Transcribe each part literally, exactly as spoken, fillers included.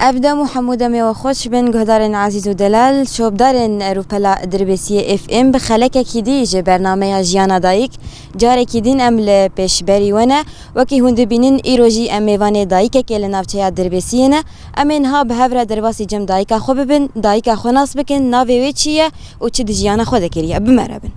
Ev dem û hemû demê we xweş bin, guhdarên ezîz û delal, şopdarên rûpela Dirbêsiyê F M, bi xelekekî dî ji bernameya Jiyana Dayik, carekî din em li pêşberî we ne. Wekî hûn dibînin, îro jî em mêvanê dayikekê li navçeya Dirbêsiyê ne. Em ê niha bi hev re derbasî cem dayika xwe bibin, dayika xwe nas bikin, navê wê çi ye û çi di jiyana xwe de kiriye. Bi me re bin.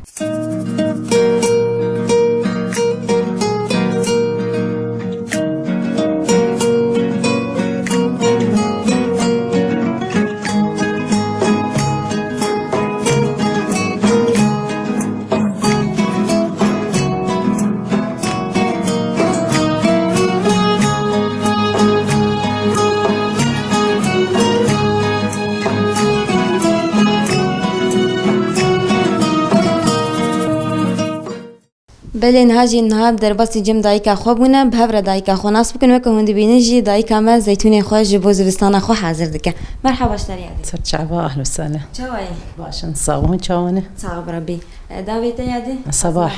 Belê, niha jî niha derbasî cem dayika xwe bûne, bi hev re dayika xwe nas bikin. Weke hûn dibînin jî dayika me zeytûnê xwe ji bo zivistana xwe hazir dike. Merhaba, ji te re yadê. Ser çava, ahlo sale. Çawa yî? Baş in, sağ ol, çawa ne? Sağ ol, Rabbi. E, navê te yadê? Sabah.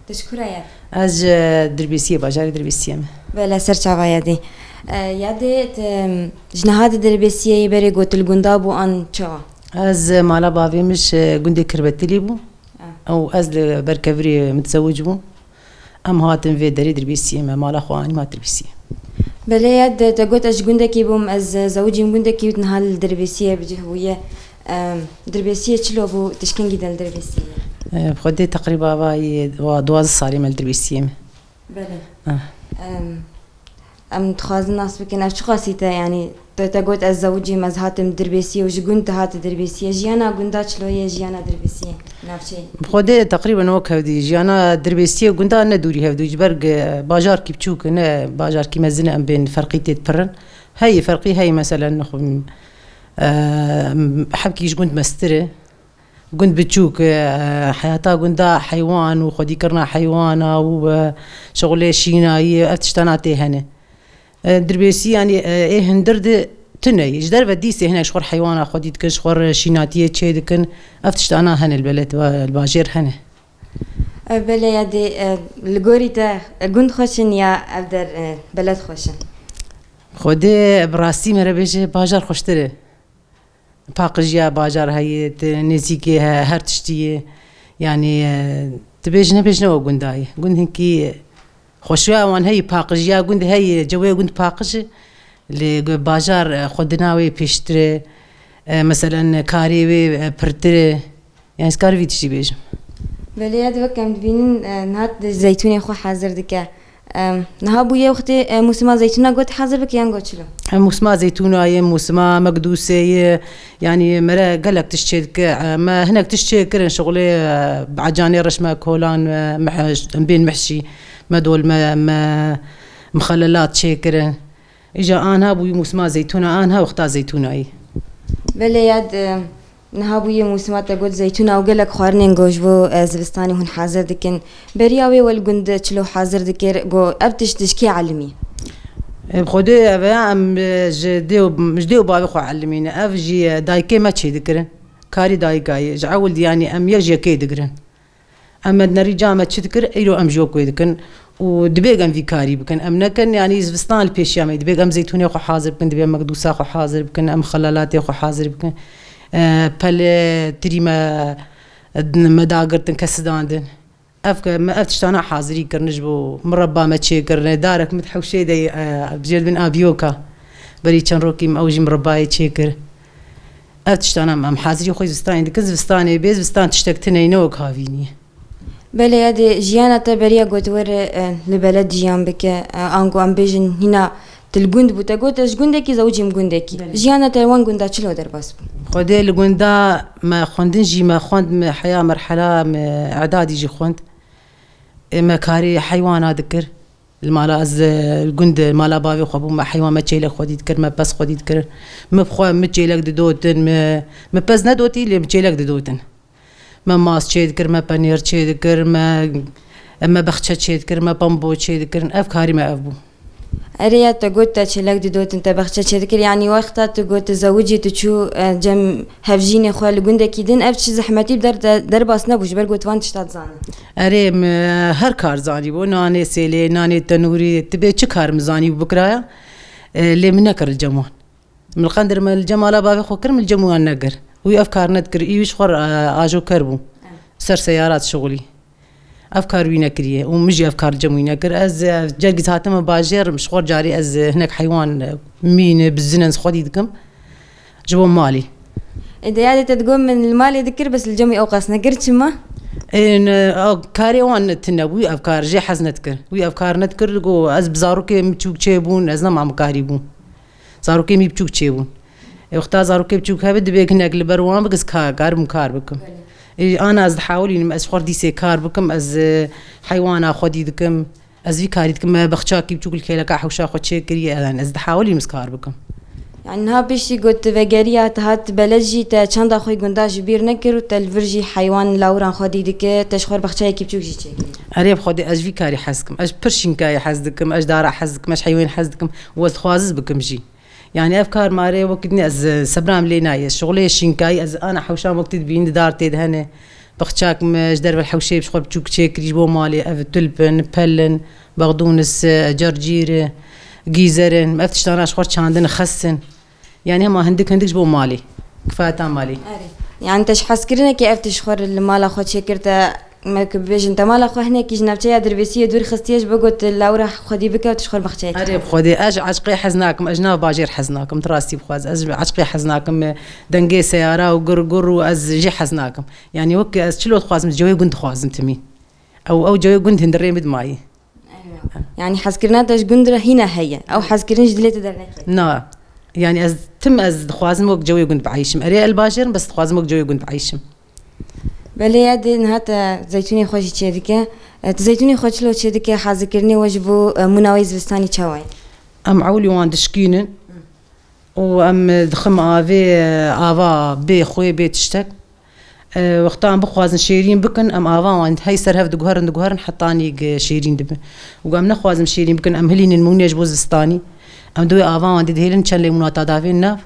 Tu ji kura yadê? Ez ji Dirbêsiyê, bajarê Dirbêsiyê me. Belê, ser çava yadê. E, yadê, tu ji niha di Dirbêsiyê yî, berê got li gunda bû an çawa? Ez mala bavê min ji gundê Kirbetilî bû. Ah. Û ez li ber kevirê mitzewic bûm. Em hatin vê derê Dirbêsiyê me, mala xwe anî ma Dirbêsiyê. Belê, ya de, te got ez ji gundekî bûm, ez, e, zewicîm gundekî û niha li Dirbêsiyê bi cih bûye. Em, Dirbêsiyê çilo bû, tişkingî de li Dirbêsiyê? E, bi xwedê teqrîba va yê, wa duwazdeh salê me li Dirbêsiyê me. Belê. Ah. Em, em dixwazin nas bikin, ev çiqasî te, yanî, te, te got ez zewicîm, ez hatim Dirbêsiyê û ji gund te hate Dirbêsiyê. Jiyana gunda çilo ye, jiyana Dirbêsiyê, navçeyê? Bi xwedê teqrîben wek hevdî. Jiyana Dirbêsiyê gunda ne dûrî hevdû, ji ber ge-, bajarkî biçûk e, ne bajarkî mezin e, em bên ferqî tê dipirin. Heyî ferqî heyî, meselen, xwe, e, hebkî ji gund mestir e. Gund biçûk, e, heyata gunda heywan û xwedîkirina heywana û, e, şixulê şînayî, ev tiştana tê hene. E, Dirbêsî, yanî, e, ê hundir di tune ye. Ji derve dîsê hinek ji xwe heywana xwedî dikin, ji xwe şînatiyê çê dikin. Ev tiştana hene li beled, li bajêr hene. E, belê ya dê, e, li gorî te, e, gund xweş in ya ev der, e, beled xweş in? Xwedê bi rastî me re bêje bajar xweştir e. Paqijiya bajar heye, tu nêzîkê he, her tiştî ye. Yanî, e, tu bêj nebêj ne wek gunda ye. Gund hinkî xweşiya wan heye, paqijiya gund heye, cewê gund paqij e. Lê gu-, bajar, e, xwedina wê pêştir e. E, meselen, karê wê, e, pirtir e. Yanî, ez karim vî tiştî bêjim. Belê, ya di wek em dibînin, e, niha di zeytûnê xwe hazir dike. Em, niha bûye wextê, e, mûsima zeytûna got hazir bike yan got çilo? Em mûsima zeytûna ye, mûsima mekdûsê ye, yanî me re gelek tişt çê dike. E, me hinek tişt çê kirin, şixulê, e, bi ecanê reş me kolan, e, meh-, em bên mehşî, me dolme, me mixelelat çê kirin. Îja anha bûyî mûsima zeytûna, anha wexta zeytûna ye. Belê ya di, Niha bûye mûsima te got zeytûna û gelek xwarinên ku ji bo, e, zivistanê hûn hazir dikin. Beriya wê we li gund çilo hazir dikir, ku ev tişt ji kê elimî? E, bi Xwedê ev e, em, e, ji dê û, ji dê û bavê xwe elimîne. Ev jî, e, dayikê me çê dikirin. Karî dayika ye. Ji ewil dî, yanî, em yek ji yekê digirin. Em me nerî ca me çi dikir, îro em jî wek wê dikin. Û dibê em vî karî bikin. Em nekin, yanî zivistan li pêşiya me. Dibê em zeytûnê xwe hazir bikin, dibê em mekdûsa xwe hazir bikin, em xelalatê xwe hazir bikin. E, pelê tirî me, me dagirtin, kesidandin. Ev ke me ev tiştana hazirî kirine ji bo mireba me çêkirine. Darek min hewşê de, e, bijêr bin abiyoka. Berî çend rokî me ew jî mirebayê çêkir. Ev tiştana em, em hazirî xwe zivistanê dikin. Zivistanê bê, zivistan tiştek tune ye, ne wek havînî ye. Belê, ya dê jiyana te beriya got were, e, li beled jiyan bike, e, ango em bêjin hîna tu li gund bû, te got ez ji gundekî zewicîm gundekî. Belê. Jiyana te li wan gunda çilo derbas bû? Xwedê li gunda me xwendin jî me xwend, me heya merhela me edadî jî xwend. E, me karê heywana dikir. Li mala ez, e, li gund, e, mala bavê xwe bûm, me heywan me çêlek xwedî dikir, me pez xwedî dikir. Min bi xwe, min çêlek didotin, min, min pez nedotî, lê min çêlek didotin. Me mas çê dikir, me penêr çê dikir, me, me bexçe çê dikir, me pambo çê dikirin. Ev karî me ev bû. Erê ya te got te çêlek didotin, te bexçe çê dikir. Yanî wexta tu got tu zewicî, tu çû, e, cem hevjînê xwe li gundekî din, ev çi zehmetî bi der-, de-, derbas nebû, ji ber got van tişta dizane. Erê, min her kar zanîbû. Nanê sêlê, nanê tenûrî, tu bê çi kar min zanîbû bikiraya, e, lê min nekir li cem wan. Min li qendir me li cem mala bavê xwe kir, min li cem wan nekir. Wî ev kar nedikir, î wî ji xwe re, e, ajoker bû. Ser seyara dişixulî. Ev kar wî nekiriye û min jî ev kar li cem wî nekir. Ez, e, carkî hatime bajêr, ji xwe carî ez, e, hinek heywan, e, mîne, bizine, xwedî dikim. Ji bo malê. Ê, de yadê te digot min li malê dikir, bes li cem wî ew qas nekir, çima? Ê, ne, ew karê wan tune bû, ev kar jê hez nedikir. Wî ev kar nedikir, digot, ez bi zarokê min çûk çêbûn, ez nema min karî bûn. Zarokê min biçûk çêbûn. Ê, wexta zarokê biçûk hebe, divê hinek li ber wan bike, ez ka-, karim kar bikim. Ê, ana ez dihawilînim, ez xwe dîsê kar bikim, ez, e, heywana xwedî dikim. Ez vî karî dikim, me bexçakî biçûk li kêleka hewşa xwe çêkiriye, yani ez dihawilînim ez kar bikim. Yani niha piştî got tu vegeriya, tu hat beled jî, te çanda xwe gunda ji bîr nekir û te li vir jî heywan lawran xwedî dike, te ji xwe bexçeyekî biçûk jî çêkiriye. Erê bi Xwedê ez ji vî karî hez dikim. Ez pir şînkayê hez dikim, ez dara hez dikim, ez heywanê hez dikim û ez dixwazim bikim jî. Yani ev kar mare wekî dinê ez, e, sebram lê nayê. Şixulê şînkayî ez ana hewşan wekî dibîn di dar tê de hene. Bexçak me ji derve hewşê ji xwe biçûk çêkirî ji bo malê. Ev tulp in, pel in, bexdûnis, e, cercîr, e, gîzer in. Ev tiştana ji xwe çandin, xes in. Yani hema hindik hindik ji bo malê. Kifayeta malê. Erê. Yani te ji hezkirinekê ev tişt xwe li mala xwe çêkir te Me ku bibêjin, te mala xwe hinekî ji navçeya Dirbêsiyê dûr xistiye, ji bo ku tu lawra xwedî bike û tu ji xwe bexçeyekî Erê bi Xwedê, ez ji eşqê hez nakim, ez ji nav bajêr hez nakim, tu rastî bixwaz, ez ji eşqê hez nakim, dengê seyara û gur gur û ez jê hez nakim. Yani wek ez çilo dixwazim, cewê gund dixwazim timî. Ew, ew cewê gund hindirê min dimayî. Eywa. Yani hezkirina te ji gund re hîna heye. Ew hezkirin ji dilê te dernekeve. Na. Yani ez tim ez dixwazim wek cewê gund bieyşim. Erê el bajêr im, bes dixwazim wek cewê gund bieyşim. Belê ya dê niha te zeytûnê xwe jî çêdike. E, tu zeytûnê xwe çilo çêdike, hazirkirinê we ji bo, e, mûna wê zivistanî çawa ye? Em ewilî wan dişkînin û em dixim avê, e, ava bê xwê, bê tiştek. E, wexta em bixwazin şêrîn bikin, em ava wan hey ser hev diguherin, diguherin hetanî ge şêrîn dibe. Û em nexwazin şêrîn bikin, em hilînin mûnê ji bo zivistanî. Em duyê ava wan didihêlin çend lêmûna ta davên nav.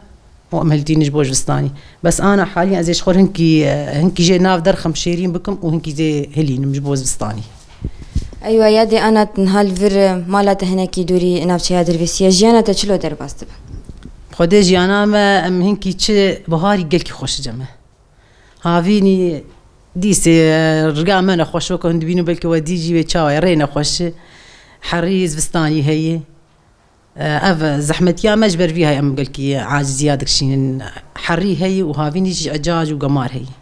û em hiltînin ji bo zivistanî. Bes ana halî ez ê ji xwe hinkî, hinkî jê nav derxim şêrîn bikim û hinkî zê hilînim ji bo zivistanî. Eywa, ya dê ana niha li vir mala te hinekî dûrî navçeya Dirbêsî ye. Jiyana te çilo derbas dibe? Xwedê jiyana me em hinkî çi biharî gelkî xweş dice me. Havînî dîsê riga me nexweş weke hûn dibînin belkî we dî jî wê çawa ye rê nexweş. Herî zivistanî heye. Ev zehmetiya me ji ber vî heye em gelkî aciziya dikişînin. Herî heye û havînî jî ecac û gemar heye.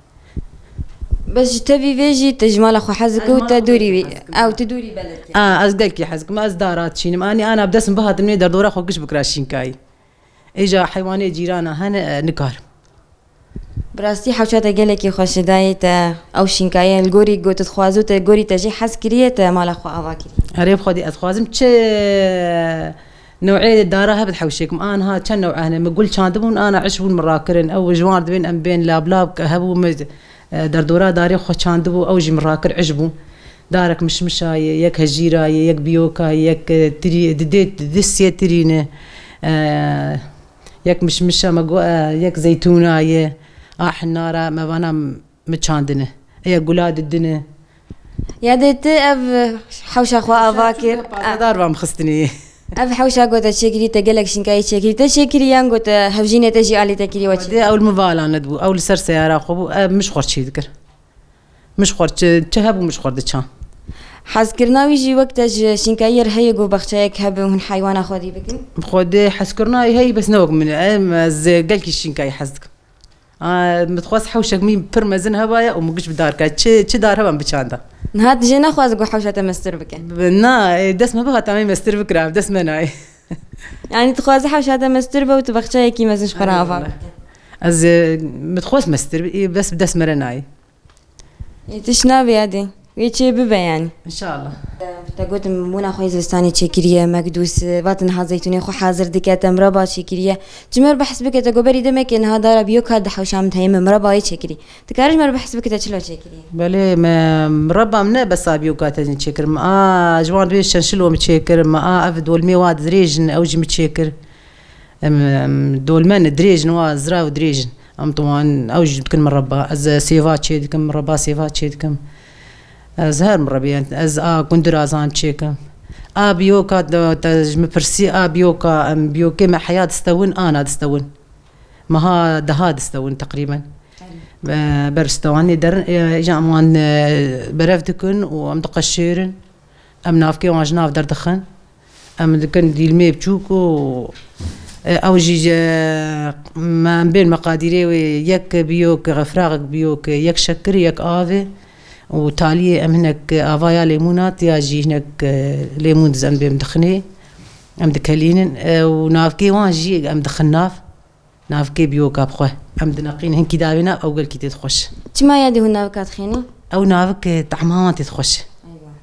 Bes ji tevî vê jî te ji mala xwe hez dike û te dûrî wî. Ew tu dûrî belediyê. A, ez gelkî hez dikim. Ez dara dişînim. Anî ana bi dest min bihatim nê derdora xwe giş bikira şînkayî. Îja heywanê cîrana hene, e, nikarim. Bi rastî hewşa te gelekî xweş e dayê te ew şînkayê li gorî got dixwazî û te gorî te jê hez kiriye te mala xwe ava kiriye. Erê bi Xwedê ez dixwazim çi newê dara hebe di hewşê kim. Aniha çend newê hene min gul çandibûn ana iş bûn min rakirin. Ew ji wan dibên em bên lablab ke hebû min, e, derdora darê xwe çandibû ew jî min rakir iş bû. Darek mişmişa ye, yek hejîra ye, yek biyoka ye, yek, e, tirî, di dê, di dê sê tirî ne. E, Yek mişmişa me got, e, yek zeytûna ye, a hinara me vana mi çandine. Eya gula didine. Ya dê ti ev hewşa xwe ava kir. Pazadar vam xistinî. Ev hewşa got te çêkirî, te gelek şinkayî çêkirî. Te çêkirî yan got te hevjînê te jî alî te kirî we çê? Dê ew li min vala nedibû. Ew li ser seyara xwe bû. Ev min ji xwe çê dikir. Min ji xwe çi, çi hebû min ji xwe diçan. Hezkirina wî jî wek te ji şînkayiyê re heye ku baxçeyek hebe hûn heywana xwedî bikin? Bi Xwedê hezkirina wî heye bes ne wek min e. Em, ez gelkî şînkayî hez dikim. A, min dixwest hewşek min pir mezin hebaye û min giş bi dar ka. Çi, çi dar hebe em biçanda. Niha tu jê nexwazî ku hewşa te mestir bike? Bi-, na, e, dest me bihata me mestir bikira, dest me nayê. Yani dixwazî hewşa te mestir be û tu baxçeyekî mezin ji xwe re ava bike? Ez, e, min dixwest mestir bi, e, bes bi dest me re nayê. Ê, tişt nabe ya dê. Wê çê bibe yani. İnşallah. Te gotin mûna xwe yê zivistanê çêkiriye, mekdûs, e, vatin niha zeytûnê xwe hazir dike, te mireba çêkiriye. Ji me re behs bike, te got berî demekê niha dara biyoka di hewşa min heye, min mireba wê çêkirî. Dikare ji me re behs bike, te çilo çêkiriye? Belê, me mireba min ne besa biyoka te çêkirim. A, ji wan dibê şenşilo min çêkir, me a ev dolmê wa dirêj in, ew jî min çêkir. Em, em, dolmen dirêj in, wa zirav dirêj in. Em tu wan, ew jî dikin mireba. Ez, e, sêva çê dikim, mireba sêva çê dikim. Ez her mirebê, ez a kundirazan çêkim. A biyoka, te ji min pirsî, a biyoka, em biyokê me heya distewin, ana distewin. Meha deha distewin teqrîben. Be-, ber stewanê derin, e, îja em wan, e, berev dikin û em diqeşêrin. Em navkê wan ji nav derdixin. Em dikin dîlmê biçûk û, e, ew jî ji, me, em bên meqadîrê wê yek biyok, firaqek biyok, yek şekir, yek avê û taliyê em hinek avaya lêmûna, tiya jî hinek, e, lêmûn diz em bên dixinê. Em dikelînin, e, û navkê wan jî em dixin nav. Navkê biyoka bi xwe. Em dineqîn hinkî davêna ew gelkî tê dixweş. Çima yadê hûn navika dixênî? Ew navik, e, tehma wan tê dixweş.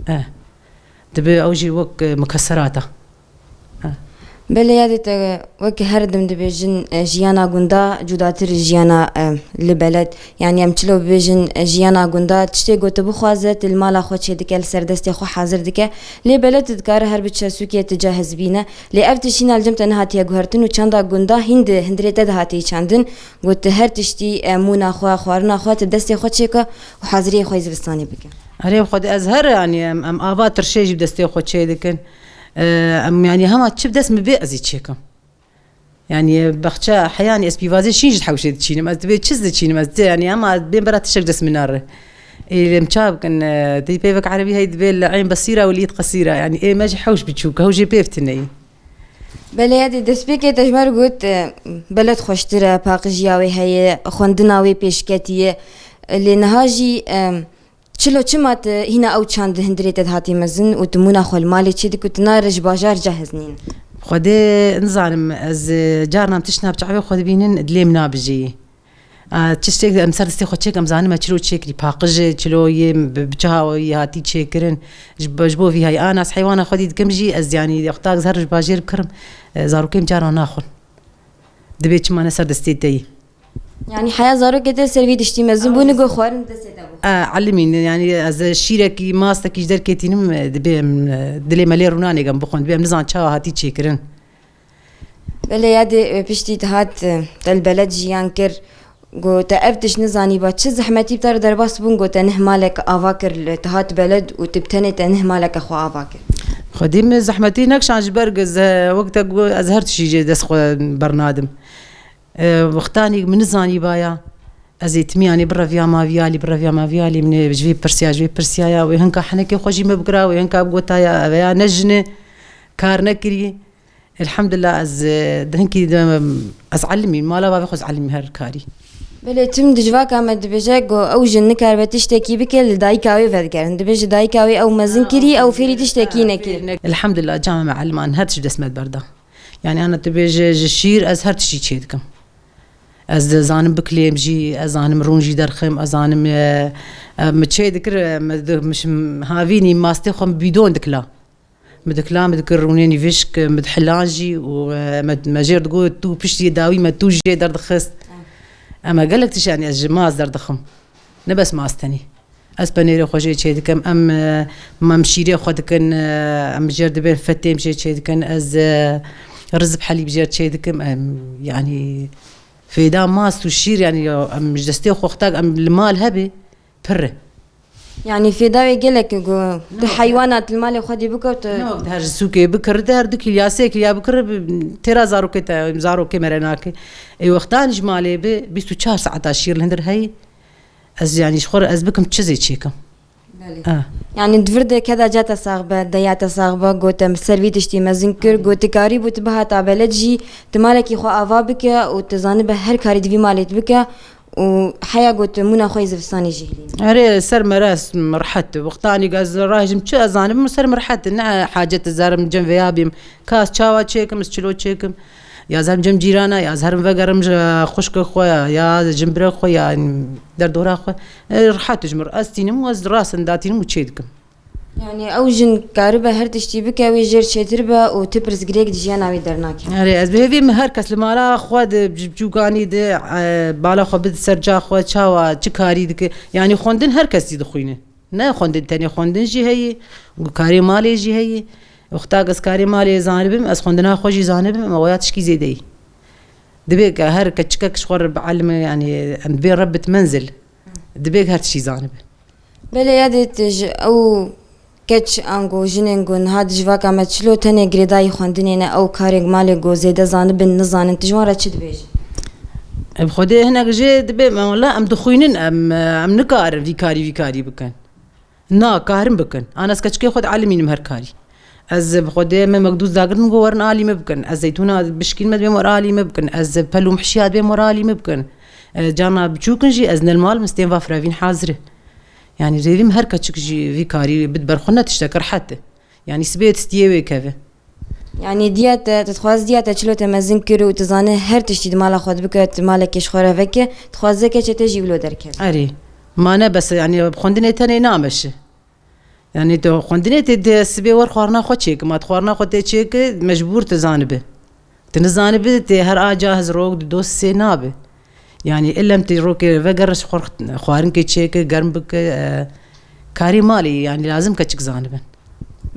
Eywa. E. Dibe ew jî wek, e, mukeserata. E. Belê yadê te wek her dem dibêjin, e, jiyana gunda cudatir jiyana, e, li beled. Yanî em çilo bibêjin, e, jiyana gunda tiştê ku tu bixwaze, tu li mala xwe çêdike, li ser destê xwe hazir dike. Lê beled tu dikare her biçe sûkê tu cehizbîne. Lê ev tiştîna li cem te nehatiye guhertin û çanda gunda hîn di hundirê te de hatiye çandin. Got tu her tiştî, e, mûna xwe, xwarina xwe, tu destê xwe çêke û haziriyê xwe yê zivistanê bike. Erê, xwe de ez her, yanî em, em ava tirşê jî bi destê xwe çê dikin. E, em, yanî hema çi bi dest min bê ez ê çêkim. Yanî baxçe heyanî ez pîvazê şîn ji hewşê diçînim. Ez dibê çi diçînim, ez dibê, yanî hema bên bera tiştek dest min nare. Ê, lê em ça bikin, e, tê peyvek erebî hey dibê li eyn besîra û li îd qesîra. Yanî ê me ji hewş biçûk, hewşê pê bitineyî. Belê, yadê destpêkê te ji me re got, e, beled xweştir e, paqijiya wê heye, xwendina wê pêşketî ye. Lê niha jî, e, çilo çima tu hîna ew çand di hundirê te de hatî mezin û tu mûna xwe li malê çê dikî û tu nare ji bajar cehizînî? Xwedê nizanim, ez, e, carna em tiştna bi çavê xwe dibînin, dilê min nabijêyî. A, tiştek em ser destê xwe çêk, em zanim me çilo çêkirî, paqij e, çilo yê bi, bi çi hawayî hatî çêkirin. Ji bo, ji bo vî hayî, a nas heywana xwedî dikim jî, ez, yanî, wexta ez her roj bajêr bikirim, e, zarokên carna naxwin. Dibê çima ne ser destê te yî. Yanî heya zarokê te ser vî tiştî mezin bû, nigo xwarin destê te bû. E, elimîn, yanî ez şîrekî, mastekî ji derketînim, e, dibê em, e, dilê me lê rûnanê em bixwin, dibê em nizan çawa hatî çêkirin. Belê, yadê, e, piştî te hat, e, te li beled jiyan kir, got te ev tişt nizanîba, çi zehmetî bi te re derbas bûn, got te neh malek ava kir, li te hat beled û tu bi tenê te neh maleke xwe ava kir. Xwedî min zehmetî nekişand ji ber ku ez, e, wek te got, ez her tiştî jê dest xwe bernadim. E, wextanî min nizanîbaya, ez ê timiyanê bireviyama viyalî, bireviyama viyalî, min ê ji vê pirsiya, ji vê pirsiyaya, wê hinka henekê xwe jî me bikira, wê hinka bigotaya, ev ya ne jin e, kar nekirî. Elhamdulillah, ez, e, di hinkî de, ez elimî, mala bavê xwe ez elimî her karî. Belê, tim di civaka me dibêje ku ew jin nikaribe tiştekî bike, li dayika wê vedigerin. Dibêje dayika wê ew mezin kirî, ew fêrî tiştekî nekirî. Elhamdulillah, cama me eliman, her tişt dest me berda. Yanî, ana tu bêje, ji şîr ez her tiştî çê dikim. Ez dizanim bikilêm jî, ez zanim rûn jî derxim, ez zanim, e, e, min çê dikir, e, min di-, min şim havînî mastê xwe min bîdon dikila. Min dikila, min dikir rûnê nîvişk, min dihilan jî û, e, me, me jêr digot, tu piştî dawî me tu jê derdixist. Em e gelek tişt, yanî ez ji mast derdixim. Ne bes mast tenî. Ez penêrê xwe jê çê dikim, em, e, em şîrê xwe dikin, e, em jêr dibên fetê em jê çê dikin, ez, e, riz bi helîb jêr çê dikim, em, yanî fêda mast û şîr, yanî em ji destê xwe xtak, em li mal hebe, pir e. Yanî fêda wê gelek e ku tu heywana tu li malê xwe dî bikewt, tu ne wek her ji sûkê bikir, di her du kîlya, sê kîlya bikir, bi, têra zarokê te, zarokê me re nake. Ê wextan ji malê bi bîst û çar saeta şîr li hundir heyî. Ez, yanî, ji xwe re ez bikim çi zê çêkim. Belê. Ah. Yanî, di vir de keda ca te sax be, deya te sax be, got em ser vî tiştî mezin kir, got tu karî bû tu bihata beled jî, tu malekî xwe ava bike û tu zanibe her karî di vî malê tu bike û heya got tu mûna xwe yê zivistanê jî hilîne. Erê, ser me re rehet. Wextanî ez rahêjim çi ez zanim, ser me rehet. Ne hacet ez herim cem veya bîm. Ka ez çawa çêkim, ez çilo çêkim. Ya ez herim cem cîrana, ya ez herim vegerim ji xwişka xwe, ya ji birê xwe, ya derdora xwe. E, rehet ji min re. Ez tînim û ez rast datînim û çê dikim. Yanî ew jin karibe her tiştî bike, wê jêr çêtir be û tu pirsgirêk di jiyana wê dernake. Erê, ez bi hêvî min her kes li mala xwe di, ji biçûkanî di, e, bala xwe bide ser ca xwe, çawa, çi karî dike. Yanî xwendin her kes jî dixwîne. Ne xwendin tenê xwendin jî heye, karê malê jî heye. Wexta ez karê malê zanibim, ez xwendina xwe jî zanibim, ew ya tişkî zêde ye. Dibê ke her keçikek ji xwe re bielime, yanî em dibê rebit menzil. Dibê her tiştî zanibe. Belê, yadê tu ji ew Keç ango jinên ku niha di civaka me çilo tenê girêdayî xwendinê ne, ew karên malê ku zêde zanibin, nizanin, tu ji wan re çi dibêjî? Bi Xwedê hinek jê dibê, me wela em dixwînin, em, em nikarin vî karî, vî karî bikin. Na, karin bikin. An ez keçikê xwe dielimînim her karî. Ez bi Xwedê me mekdûs dagirtin ku werin alî min bikin. Ez zeytûna bişkîn me dibêm wer alî min bikin. Ez pel û mihşiya dibêm wer alî min bikin. E, cana biçûkin jî ez nel mal min stên va firevîn hazir e. Yani rêvî min her keçik jî vî karî bid ber xwe ne tiştek rehet e. Yani sibê tistiyê wê keve. Yani diya te, tu dixwaz diya te çilo te mezin kir û tu zane her tiştî di mala xwe dibike, tu malekê ji xwe re veke, dixwaze keçê te jî wilo derkeve. Erê. Ma ne bes, yani xwendinê tenê nameşe. Yani tu xwendinê tê de sibê wer xwarina xwe çêke, ma tu xwarina xwe tê çêke, mecbûr tu zanibe. Tu nizanibe, tê her a ca hizrok di dost sê nabe. Yani illem tê rokê vegere ji xwe xwarinkê çêke, germ bike, e, karê malê, yani lazim keçik zanibin.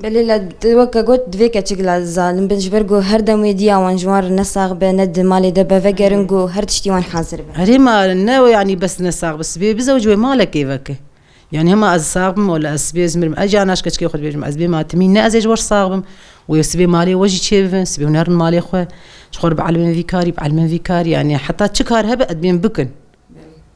Belê la, tu weke got, divê keçik la zalim bin, ji ber ku her dem wê diya wan ji wan re ne sax be, ne di malê de be, vegerin ku her tiştî wan hazir be. Erê ma ne, yani bes ne sax be, sibê bizewc wê malekê veke. Yani hema ez sax bim, wala ez sibê ez mirim, ez ca naş keçikê xwe dibêjim, ez bê matimî, ne ez ê ji we sax bim, wê sibê malê we jî çê bibin, sibê hûn herin malê xwe, ji xwe re bielimin vî karî, bielimin vî karî, yani heta çi kar hebe, ez dibêm bikin.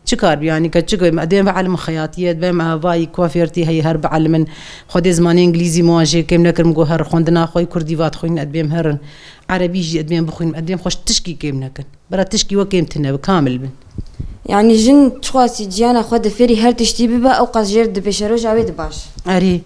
Çi kar bi, yani keçik em edên ve elim xeyatiye, be me vay kuafiyertî heye her bi elimin. Xwedê zimanê îngilîzî mi wan jê kêm nekirim, ku her xwendina xwe kurdî vat xwîn edbêm herin. Erebî jî edbêm bixwînim, edbêm xweş tişkî kêm nekin. Bira tişkî we kêm tine bi, kamil bin. Yani jin çiqasî ciyana xwe di fêrî her tiştî bibe, ew qas jêr di pêşeroja wê di baş. Erê.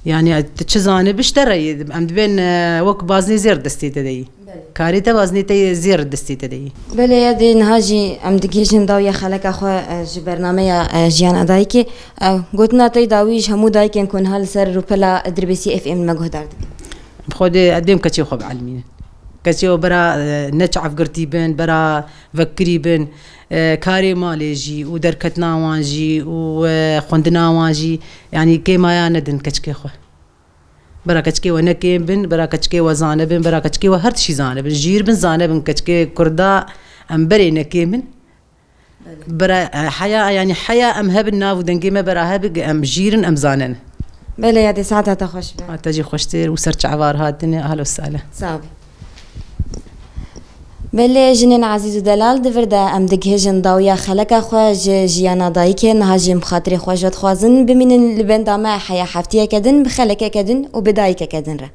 Yani tu çi zanî bi ji te re yê, em dibên, e, wek baznê zêr destê te de yî. Belê. Karê te baznê te yê zêr destê te de yî. Belê ya dê niha jî em digihîjin dawiya xeleka xwe, e, ji bernameya, e, Jiyana Dayikê. E, gotina te yî dawî ji hemû dayikên ku niha li ser rûpela Dirbêsî F M me guhdar dikin. Xwedê edbêm keçê xwe bielimînin. Keçê xwe bera, e, ne çavgirtî bin, bera vekirî bin, e, karê malê jî û derketina wan jî û, e, xwendina wan jî, yanî kêmaya nedin keçikê xwe. Bera keçikê we ne kêm bin, bera keçikê we zane bin, bera keçikê we her tişî zane bin. Jîr bin, zane bin, keçikê kurda em berê ne kêm bin. Bera, e, heya, yanî heya em hebin nav û dengê me bera hebin, em jîrin, em zanen. Belê ya dê saeta te xweş be. Ha, te jî xweştir û ser çavar hatine, ahlo sale. Sağ ol. Belê jinên ezîz û delal, di vir de em digihêjin dawiya xeleka xwe ji Jiyana Dayikê, niha jî em xatirê xwe ji we dixwazin, bimînin li benda me heya heftiyeke din, bi xelekeke din û bi dayikeke din re.